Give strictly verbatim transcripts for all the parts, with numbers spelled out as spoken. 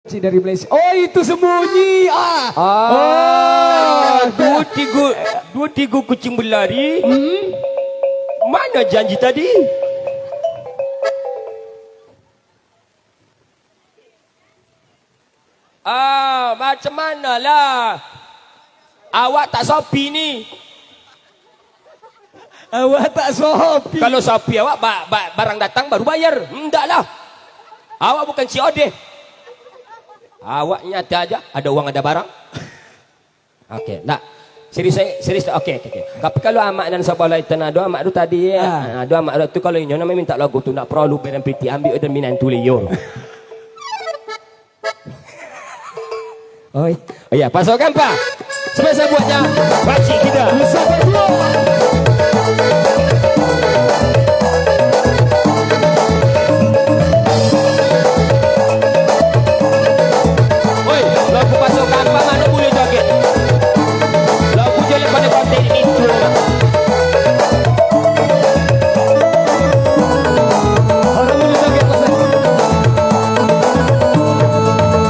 Cik dari Malaysia. Oh, itu sembunyi. Ah. Ah, Oh, duo tigo, duo tigo kucing berlari. Hmm? Mana janji tadi? Ah, macam manalah? Awak tak Shopee ni. Awak tak Shopee. Kalau Shopee awak ba-, ba-, barang datang baru bayar. Ndaklah. Awak bukan C O D. Awak nyata aja, ada uang, ada barang. Oke, ndak. Serius, serius. Oke, oke, oke. Tapi kalau amak nan sabalah itu, nah, ado amak tu tadi, ya. Ah. Nah, ado amak tu kalau inyo namo minta lagu tu, ndak paralu berang piti, ambiak dan minantu liyo. Oi. Oh iya, pasukan, Pak. Spesial buatnya pakcik kita. Oi, lagu pasukan, Pak, mano buliah joget? Lagu jelek pada konten itu.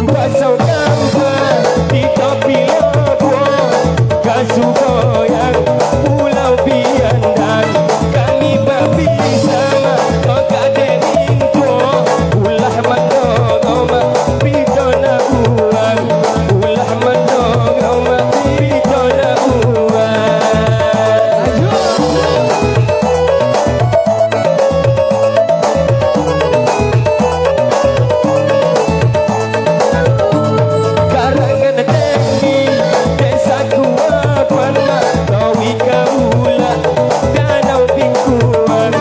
Baso kampa di tapi labuah, ka sugoyang Pulau Biandang. Kami bapisah, mangko ka dening tuo, ulah mandorong pito na buang, ulah mandorong pito na buang. Karangan Deli, Desa Kuapan, Matawi Kaula, Danau Bingkuang,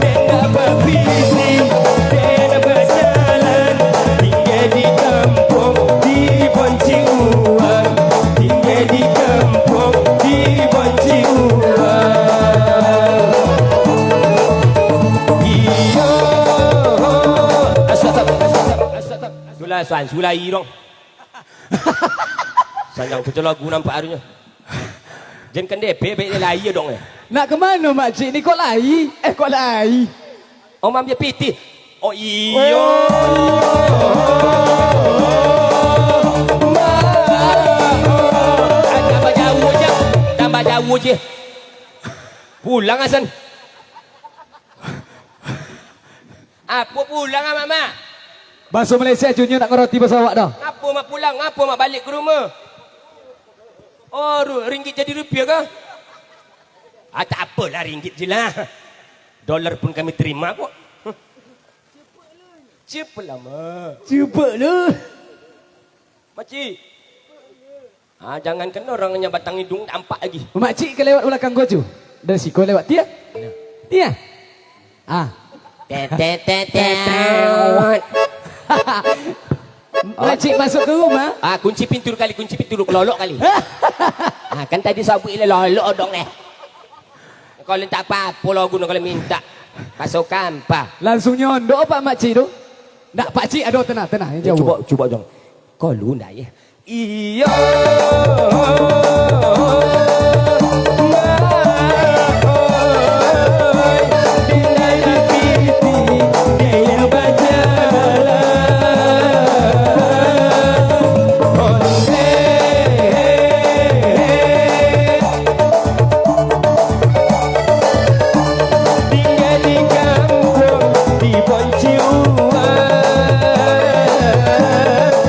Denda Bapiti, Denda Bajalan, tingga di kampuang di Bonci Uang, tingga di kampuang di Bonci Uang. Iyo. Itulah Suan, sulai dong. Sanjang tu lagu nampak arinyo. Jan kan D P, baik dia lai dong, eh. Nak ke mano, makcik ni? Kok lai? Eh, kok lai? Oh, maambiak pitih. Oh, iyo. Oh. Ah, tambah jauah je. Tambah jauah je. Pulang, Hasan. Apo pulang, Mak? Baso Malaysia, Junior, ndak ngarati baso awak doh. Apo mak pulang, apo mak baliak ka rumah? Oh, ru-, ringgit jadi rupiah kah? Ah, tak apolah, ringgit je lah. Dolar pun kami terima kok. Cepatlah, Mak. Cepatlah. Makcik. Ah, jangankan orang nyo batang iduang tampak lagi. Makcik ka lewat balakang ko, Ju. Dari siko lewat, tiya. Tiya. Ah. Tet, tet, tet, tet. Makcik masuk ke rumah. Ah, kunci pintu kali, kunci pintu dulu, kelolok kali. Ah, kan tadi sabuik lolok dong, eh. Kalau tak apo-apo lo guno kalau minta. Pasokan, pa. Langsung nyondok, Pak, makcik tu. Ndak, pakcik, aduh, tenang, tenang, yang Eh, jauh. Cuba, cuba, Jong. Kalu ndak, ya? Iyo. Tingga di kampuang di Bonci Uang,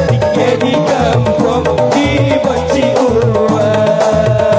tingga di kampuang di Bonci Uang.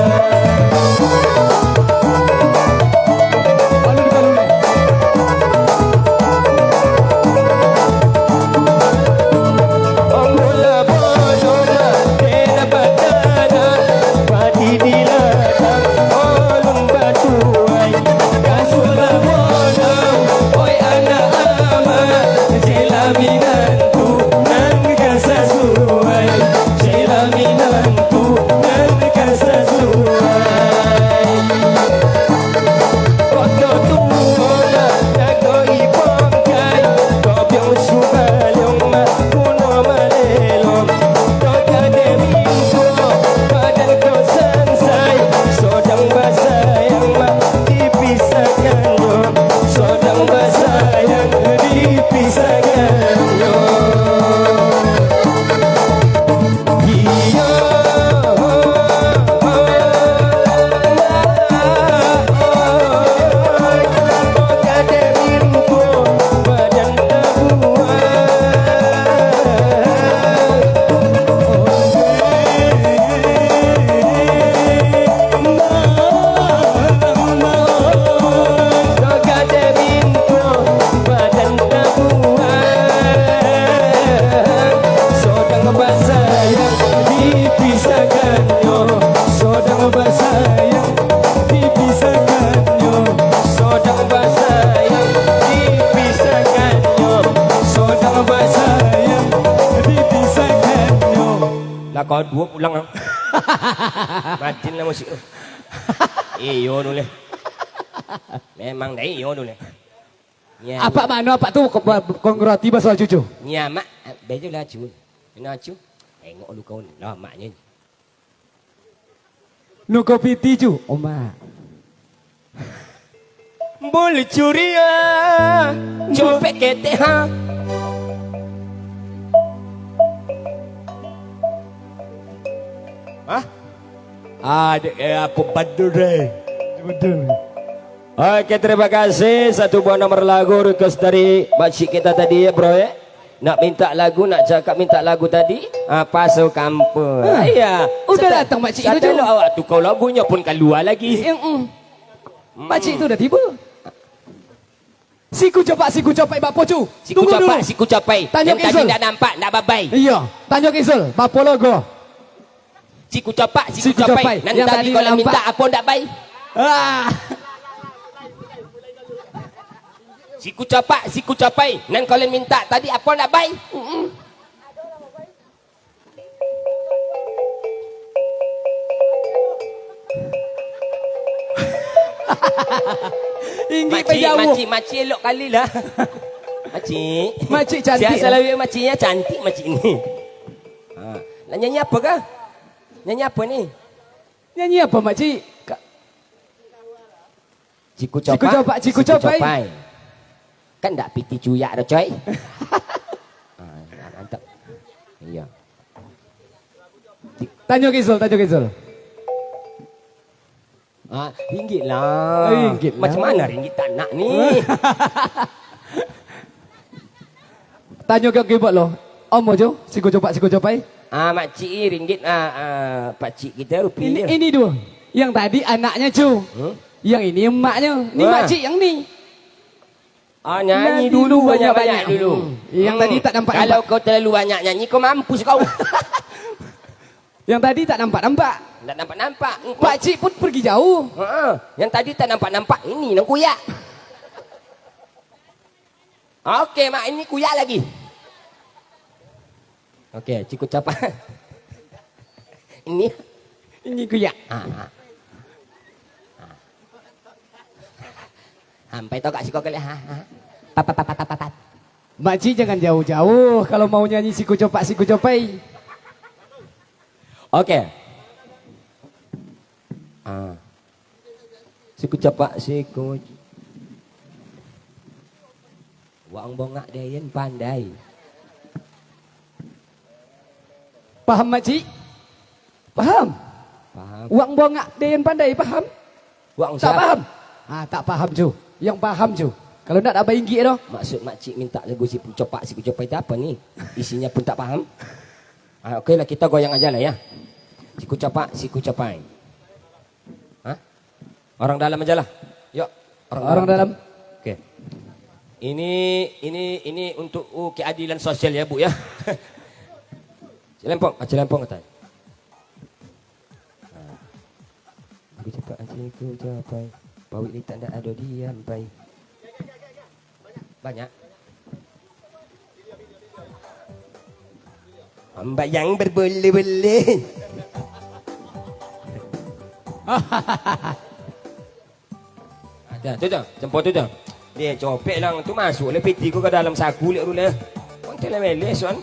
Ako duo pulang, ah. Matin lah musik tu. Iyo tu leh. Memang dah iyo tu leh. Nya, Apak mano apak tu ko-, ba-, kongro ati baso acu cu? Nya, Mak. Bejo lah, Cu. Kena, Cu. Tengok lu kau lah, maknyo. Nuko piti cu, omak. Boleh curiah, copek ketek, ha. Hah? Adik, eh, apa bandul deh? Bandul. Oke, terima kasih. Satu buah nomor lagu request dari makcik kita tadi ya, bro, ya. Nak minta lagu, nak cakap minta lagu tadi, ah, paso kampuang. Ah, iya. Udah datang makcik itu, Ju. Awak tukar lagunya pun kalua lagi. Eh, mm. Makcik itu udah tiba. Siku copak, siku copak, bapo cu? Siku copak, siku copak. Tunggu dulu. Yang tadi ndak nampak, ndak babai. Iya, tanyo ka Izul, bapo logo? Siku copak, siku copak. Nan tadi kalau minta apo ndak bai? Ah. Siku copak, siku copak. Nan kalau minta tadi apo ndak bai? Mm-mm. Inggik makcik, pajauah. Makcik, makcik elok kali lah. Makcik. Makcik cantik, siap lah. Selalu makciknya cantik makcik ni. Ha. Nak nyanyi apa kah? Nyanyi apa ni? Nyanyi apa, makcik? Ka- Ciku copak, ciku copai. Kan ndak piti cuyak doh, coy. Ah, mantap. Iya. Tanyo ka Izul, tanyo ka Izul. Ah, ringgit lah. Ringgit lah. Macam mana ringgit tak nak ni? Tanyo ka kibot lo. Omo jo, siku copak, siku copai. Ah, makcik ringgit, ah, ah, pakcik kita rupiah. Ini, ini duo. Yang tadi anaknya, Cu. Hmm? Yang ini emaknya. Ni makcik yang ni. Ah, nyanyi dulu, banyak-banyak dulu. Hmm. Yang tadi tak nampak-nampak. Kalau kau terlalu banyak nyanyi, kau mampus kau. Yang tadi tak nampak-nampak. Tak nampak-nampak. Pakcik pun pergi jauh. Heeh. Yang tadi tak nampak-nampak, ini nang kuyak. Oke, mak, ini kuyak lagi. Oke, cukup capat. Ini. Ini kuyak. Ah, ah. Ah. Sampai tau kat siko kali, ha, ha. Pat, pat, pat, pat, pat, pat. Makcik jangan jauh-jauh kalau mau nyanyi siku copak, siku copai. Oke. Ah. Siku capak, siku. Wang bongak den pandai. Paham, makcik? Paham? Paham. Wang bongak den pandai, paham? Wang tak siap. Paham? Ah, tak paham, Cu. Yang paham, Cu. Kalau ndak, tak bainggik doh. Maksud makcik minta lagu siku capak, siku capai itu apa ni? Isinya pun tak paham. Ah, oke lah, kita goyang aja lah ya. Siku capak, siku capai. Hah? Orang dalam aja lah. Yok, orang dalam. Orang dalam. Oke. Ini, ini, ini untuk, uh, keadilan sosial ya, Bu, ya. Cilempong, ah, cilempong katanya. Ah. Aku cepat aja, aku capai. Pawik litak ndak ado diam, pai. Banyak. Ombak yang berbulu-bulu. Dah, tu dah, jempol tu dah. Dia copek lang tu, masuk lah piti ku ke dalam saku liak tu lah. Kau telah meles, Wan.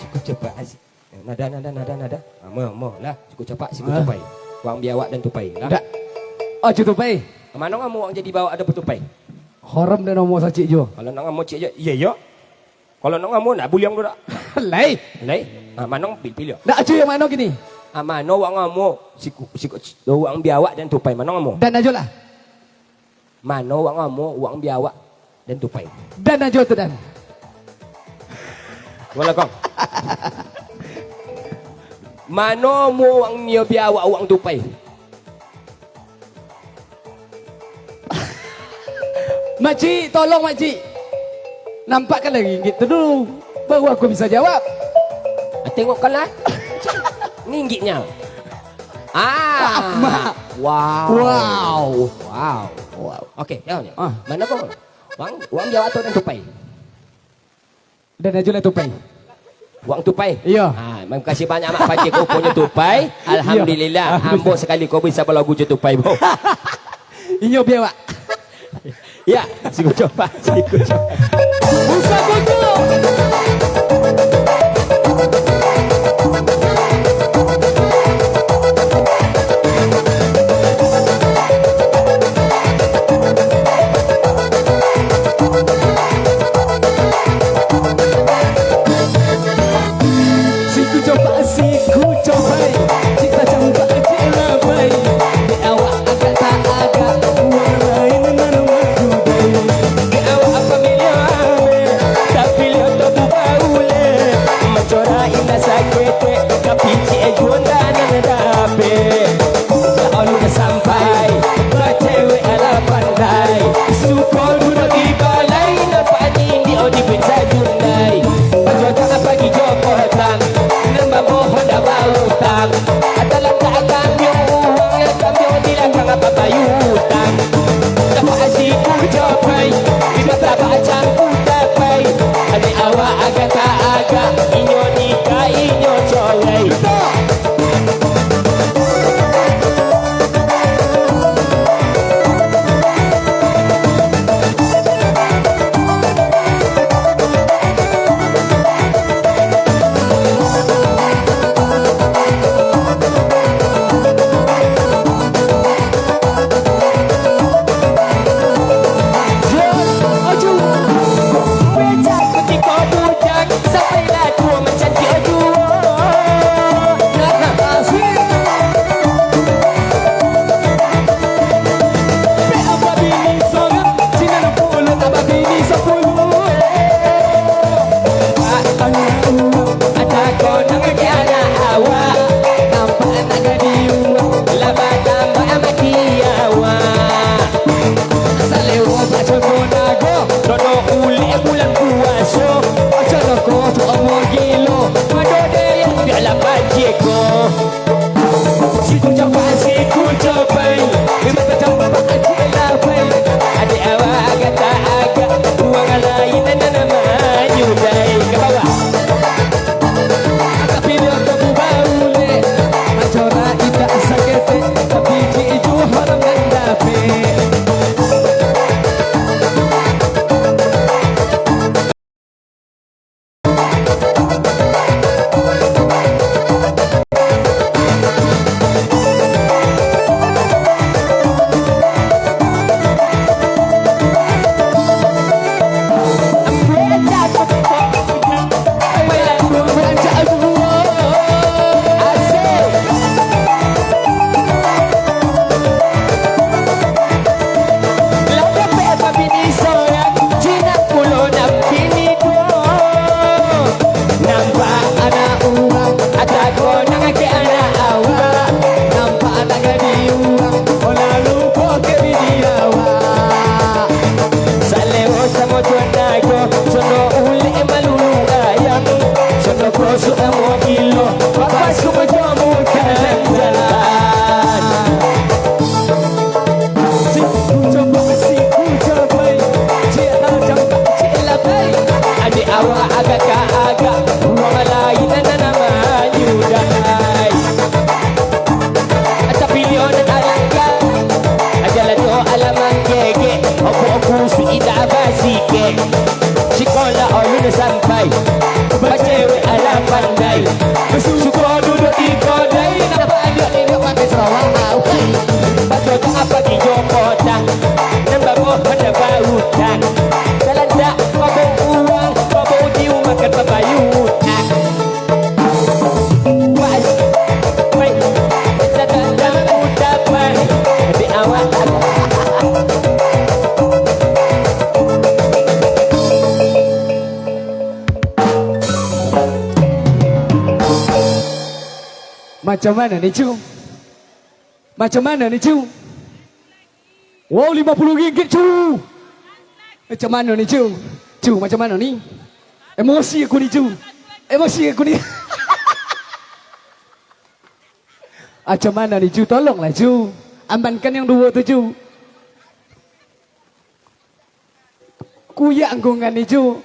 Cukup cepat, Aziz. Nada, nada, nada, nada. Ah, mo, mo lah. Siku capak, siku capai. Wang biawak dan tupai lah. Dak. Oh, cu tupai. Mano ngamo wang jadi bawak ado batupai? Haram dan ngamo sacik juo. Kalau nak ngamo cik je, iya, iya. Kalau nak ngamo, nak buliang tu dak? Lai. Lai. Ah, mano pilih, pilih. Nak acu yang mano kini? Ah, mano wak ngamo, siku, siku, wang biawak dan tupai, mano ngamo? Dan ajo lah. Mano wak ngamo, wang biawak dan tupai. Dan ajo tu, Dan. Wala, Kong. Mano mo wang nio biawak wang tupai? Makcik, tolong, Makcik. Nampakkanlah ringgit tu dulu. Baru aku bisa jawab. Ah, tengokkanlah. Ni ringgitnya. Ah. Mak. Wow. Wow. Wow. Wow. Oke, jawab, jawab. Ah. Mano ko? Wang, wang biawak atau dan tupai? Dan ajo lah tupai. Wang Tupai? Iyo. Ha, makasih banyak, Mak Panji, ko punyo Tupai. Alhamdulillah, ambo sakali ko bisa balagu jo Tupai, bo. Inyo biawak. Ya, siku coba, siku coba. Busa kutu. Siku coba, siku coba, cita campak cik labai. Di awak agak tak agak, uang lain nan maju dai. Di awak pamilihan, tapi lihat tu baulek. Mancora indak saketek, tapi cik juo ndak nan dapek. Lalu sampai, bacewek alah pandai. Suko duduak di balai, nampak nini odi pun sajundai. Pajodoh pagi jo potang, nan bamohon dak bautang. Atalan tak kambiang uang, nan kambiang di langkang apa bayutang. Dapat siku capai, di mata bacang ku tapai. Adik awak agak tak agak, inyo nikah, inyo corai. Sampai lah tua mancantik, aduh. Nah, asik. Pek abah bini sorang, sinan puluah abah bini sapuluah. Pak, anak urang, ada konang di anak awak. Nampak anak gadih urang, lah batambah mati awak. Salewo bacoto nago, dono ulek bulan puaso. Acan nako tu omo gilo, mado dek biaklah pajeko. Siku capai, siku capai, memang tak capai, adik labai. Adik awak agak tak agak, uang lain nan manyudai. Ka bawah. Tapi dio tu baulek, mancora indak saketek, tapi cik ijo haram nan dapek. Lah dapek babini sorang, jinak pulo nan bini duo. Nampak anak urang, atako nan akeh anak awak. Nampak anak gadih urang, oh lalu poke bini awak. Salewo samo jo nago, sono ulek malulu ayam. Sono kosok samo gilo, bapak suko jamu kanan jalan. Siku coba, siku cobai, cik hajam, cik labai. Adik awak agak ka agak, urang lain nan manyudai. Tapi dio nan alangkah, ajalah dio alah manggegek, opo-opo si indak basikek. Sikolah ulun sampai, bacewek alah pandai. Basuko duduak di kodai, nampak anak niniak pakai sarawak, ah, ukai. Bacoto apa di jo kota, nan baboh pada bautang. Jalan tak mabok uang, mabok di rumah kan babayutang. Wai, wai, datang-datang udah pai, di awak. Macam mana ni, Cu? Macam mana ni, Cu? Wow, lima puluh ringgit, Cu. Macam mana ni, Cu? Cu, macam mana ni? Emosi aku ni, Cu. Emosi aku ni. Macam mana ni, Cu? Tolonglah, Cu. Amankan yang dua tu, Cu. Kuyak anggungan ni, Cu.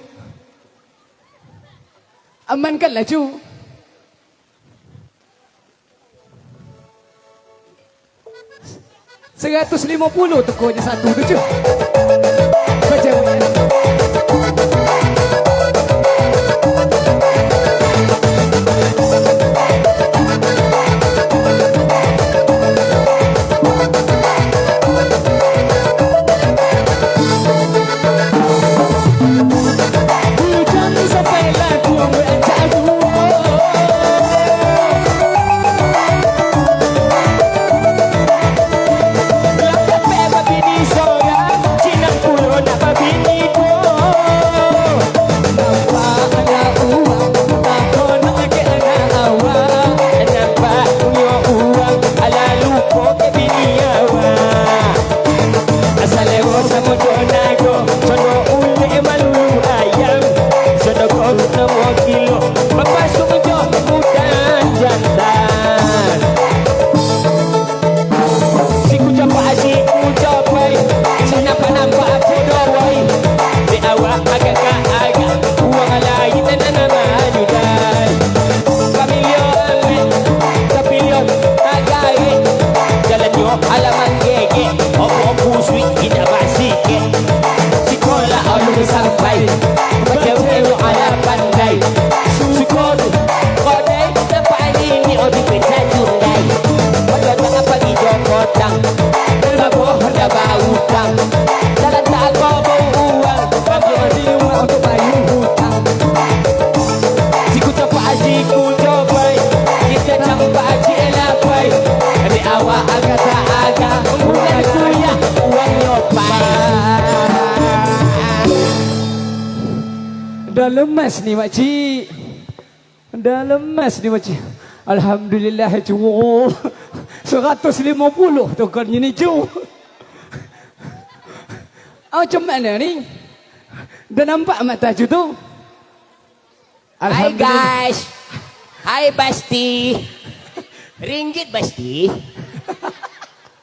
Amankanlah, Cu. Saratus limo puluah tu kau je satu tu, Cu. Baca. Hujan sampai lakuang rancak duo. Lah dapek babini sorang, cinang pulo nak babini duo. Nampak anak uwang, takonang dek anak awak. Nampak punyo uwang, alah lupo dek bini awak. Salero samo jo nago, sono ulek malulu ayam. Sono koruik namo kilo, bapasuak jo mudah jantan. Siku capak, siku capai, sinampak-nampak apo doh wai. Dek awak agak ka agak, uwang lain nan nama judai. Kamilion, kamilion, tagarik. Jalannyo alah manggegek, oku-oku suik indak basikek. Sikolah alun sampai, bacewek nyo alah pandai. Suko tu, kodai, nampak nini odi pecah jundai. Kodai jangan pagi jo kotang, baboh dah bautang. Jalan tak kau bau uang, ambil di rumah untuk bayar hutang. Siku capak, siku capai, kita campak cik lapai. Di awak agak tak agak, bulan kuliah, uang nyopai. Dah lemas ni, makcik. Dah lemas ni, makcik. Alhamdulillah, Cu. Saratus limo puluah tu kan ini, Cu. Ah, macam mana ni? Dah nampak mata Cu tu? Hai, Alhamdulillah. Guys. Hai, Basti. Ringgit, Basti.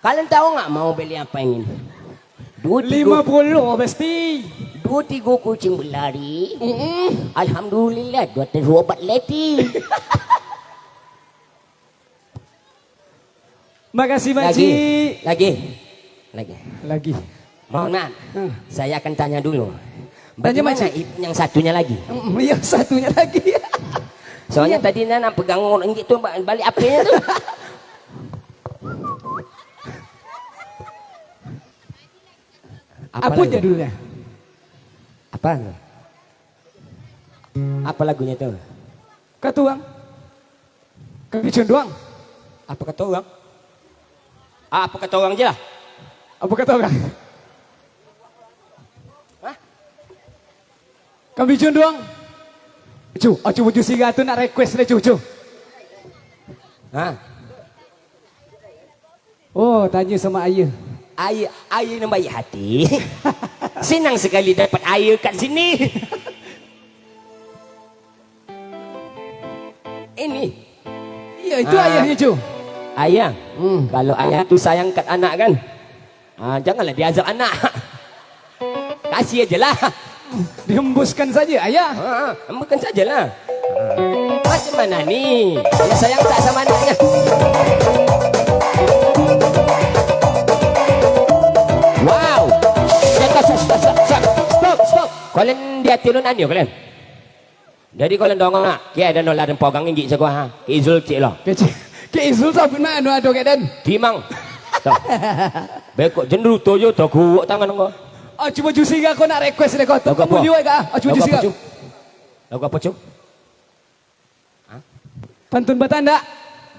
Kalian tahu nggak mau beli apa ini? Dua tiga, lima puluh, Basti. Dua tiga kucing berlari. Mm-mm. Alhamdulillah, dua ratus obat leti. Makasih, Lagi. Makcik. Lagi. Lagi. Lagi. Mohon maaf, Hmm. saya akan tanya dulu. Tanya, Bagaimana Makcik. i-, yang satunya lagi? Mm, yang satunya lagi. Soalnya Iya. tadi nan pegang ringgit tu ba-, balik apanya tu? Apa Apa lagu? judulnya? Apa? Apa lagunya tu? Katuang. Kami cunduang. Apa kata orang? Apa kata orang je lah? Apa kata orang? Hah? Kami cunduang. Cu, acu baju sirah tu nak request lah, Cu, Cu. Hah? Oh, tanya sama ayah. Ayah, ayah nan baik hati. Senang sekali dapat ayah kat sini. Ini. Iya, itu Ah. ayahnya, Cu. Ayah, Hmm. kalau ayah tu sayang kat anak kan? Ah, janganlah diazab anak. Kasih aja lah. Dihembuskan saja, ayah. Ha, ha, hembuskan sajalah. Ha. Macam mana ni? Dia sayang tak sama anaknya? Wow. Stop, stop, stop, stop. Stop, stop. Kalian di hati lu nanya kalian? Jadi kalau dongong nak, kia ada nolah dan pogang injik sakuah, ha. Ki Izul cik lo. Kecil. Ki Izul sabut mah anu ado kek den. Timang. Toh. Bekok jendruto jo toh kuwok tangan ko. Ah, cubo jusi ko nak request deh ko. Lagu apo? Mulia ka. Ah, cubo Lagu jusi apo, ka. Cu? Lagu apo, Cu? Hah? Pantun batandak.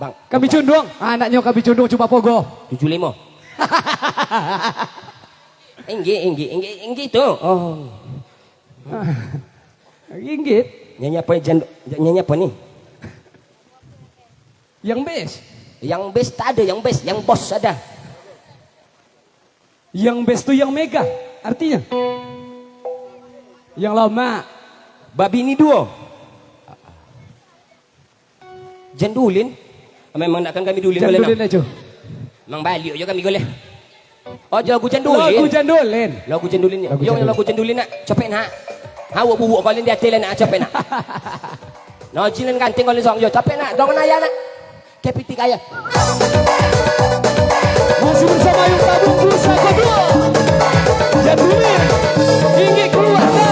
Bang. Kami Bang. Cundung. Ah, anaknyo kami cundung cubo pogo. Tujuh limo. Inggih, inggih, inggih, inggih tu. Oh. Ringgit. Nyanyi apa jan-, nyanyi apa ni? Yang best. Yang best tak ada, yang best, yang bos ada. Yang best tu yang mega, artinya? Yang lama. Babi ni duo. Jandulin? Memang nakkan kami dulin Jandulin boleh, nah? Ajo. Memang baliak jo kami boleh. Oh, lagu Jandulin. Lagu Jandulin. Lagu Jandulin. Lagu Yo, Jandulin. Lagu Jandulin nak. Copek nak. Awak bubuak kalian di ateh lah nak, copek nak. Nah, jinan kanting kalau song yo, tapi nak dong naya nak. Kepitik aja. Masih bersama Yung Tabung Pusako dua. Jaduli, Inggik Keluarga.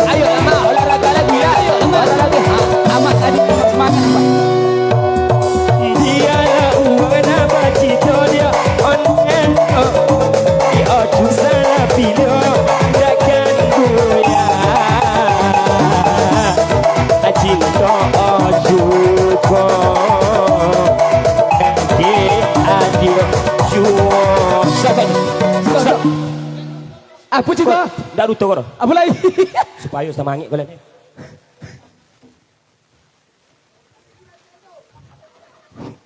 Ayo, Amak, olahraga lagi, ya. Ayo, Amak. Olahraga. Ha, Amak tadi semangat, Amak. Bialah urang nak bacito dia, on and off. Di ocu salah pilih, takkan goyah. Cinto ocu ko, di adio juo. Stop, stop. Stop. Apa cerita? Ndak duto ko. Apa lagi? Supayo samangik ko lah ni.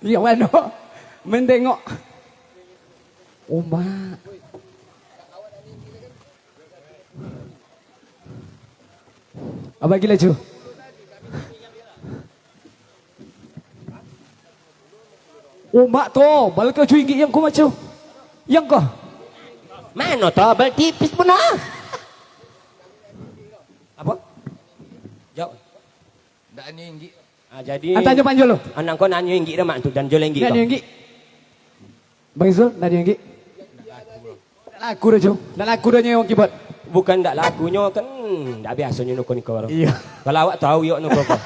Yang mano? Mantengok. Umak. Abang gila, Cu. Umak tu, balik ka Cu Inggik yang ko, Cu. Yang ko. Mano tu, bal tipis pun ah. Apa? Jawab. Ndak ni Inggik. Ah, jadi Antanyo panjo lo. Anak ko nanyo Inggik dah, Mak, tu, dan jo Inggik. Nanyo Inggik. Bang Izul, nanyo Inggik. Ndak laku dah, Cu. Ndak laku dah nyo keyboard. Bukan ndak lakunyo, kan ndak biasonyo nukun iko. Iyo. Kalau awak tahu yo nukun ko.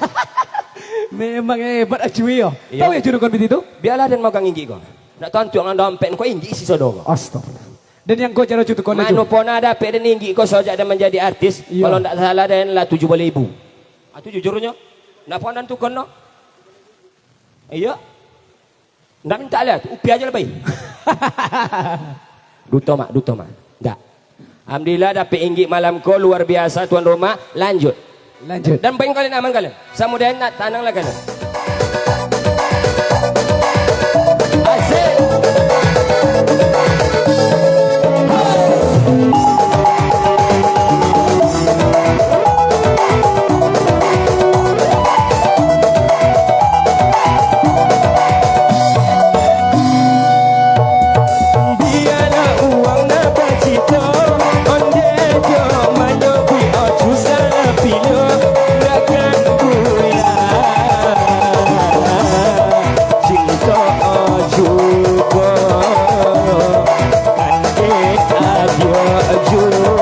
Memang hebat Acu yo. Iyo. Tahu yo Cu nukun piti tu? Biarlah dan magang Inggik ko. Ndak tantu yang dompet ko Inggik isi sodo ko. Astaga. Dan yang ko caro Cu tukun Cu. Mano pernah dapek dan Inggik ko sojak dan manjadi artis? Iyo. Kalau ndak salah dan lah tujuh puluh ribu. Ah, tu jujurnyo. Ndak pernah dan tukun no. Iyo. Ndak minta lah, upiah aja lah, pai. Duto, Mak, duto, Mak. Ndak. Alhamdulillah, dapek Inggik malam ko, luar biasa, tuan rumah. Lanjut. Lanjut. Dan bengkali nak mangkali. Samudaya nak tanang lah kan. Asik. Bialah urang nak bacito, onde jo manyo, bui ocu salah pilih, takkan goyah. Cinto ocu ko, kan dek adio juo.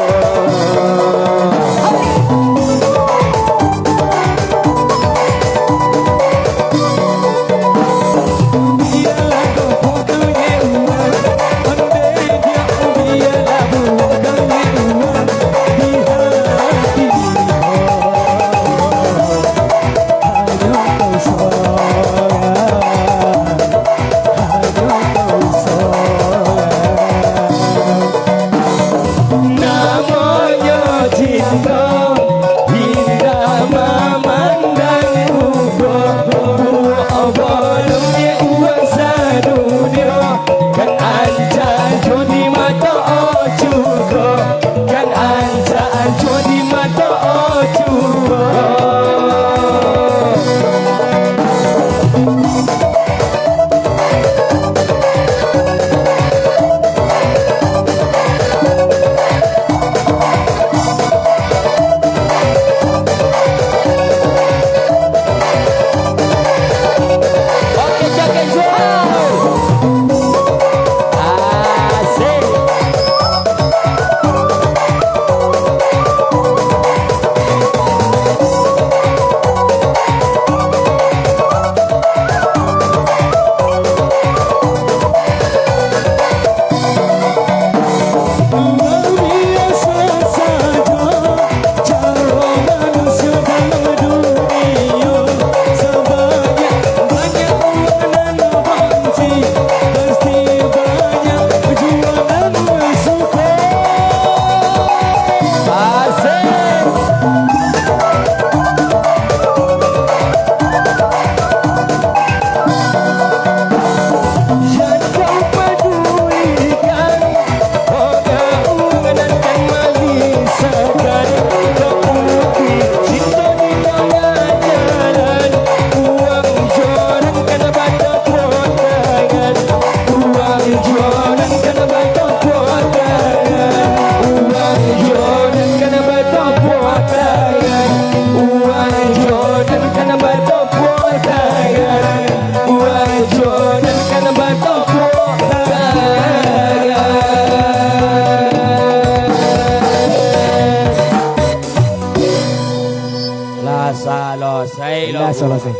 Biaso lah sih.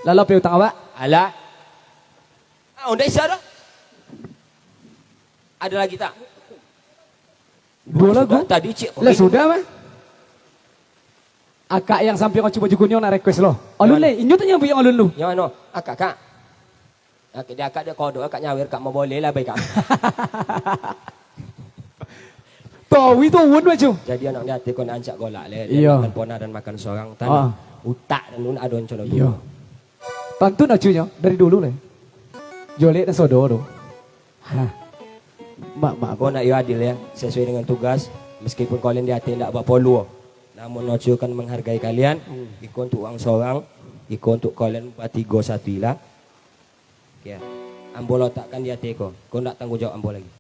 Lalu apo utang awak? Alah. Ah, ondeh sia doh. Ada lagi tak? Duo lagu. Sudah, tadi cik. Lah sudah mah. Akak yang sampiang Ocu Baju Kuning nak request lo. Alun lai, inyo tanyo buyuang alun lu. Yang mano? Akak, Kak. Akak, di akak dia kodok, akak nyawer, Kak, mau boleh lah, baik, Kak. Tawi tu wan, Baju. Jadi anak di ati ko nak ancak golak le. Iyo. Makan pona dan makan sorang. Tanah, utak dan nun ado ncono tu. Iyo. Pantun Ocu nyo dari dulu le. Jolek dan sodo tu. Hah. Mak, mak. Ko nak yo adil ya, sesuai dengan tugas. Meskipun kalian di ati ndak bapoluo, namun Ocu kan menghargai kalian. Hmm. Iko untuk uang sorang, iko untuk kalian batigo satu ila. Oke. Ambo lotakkan di ati ko. Ko ndak tanggung jawab ambo lagi.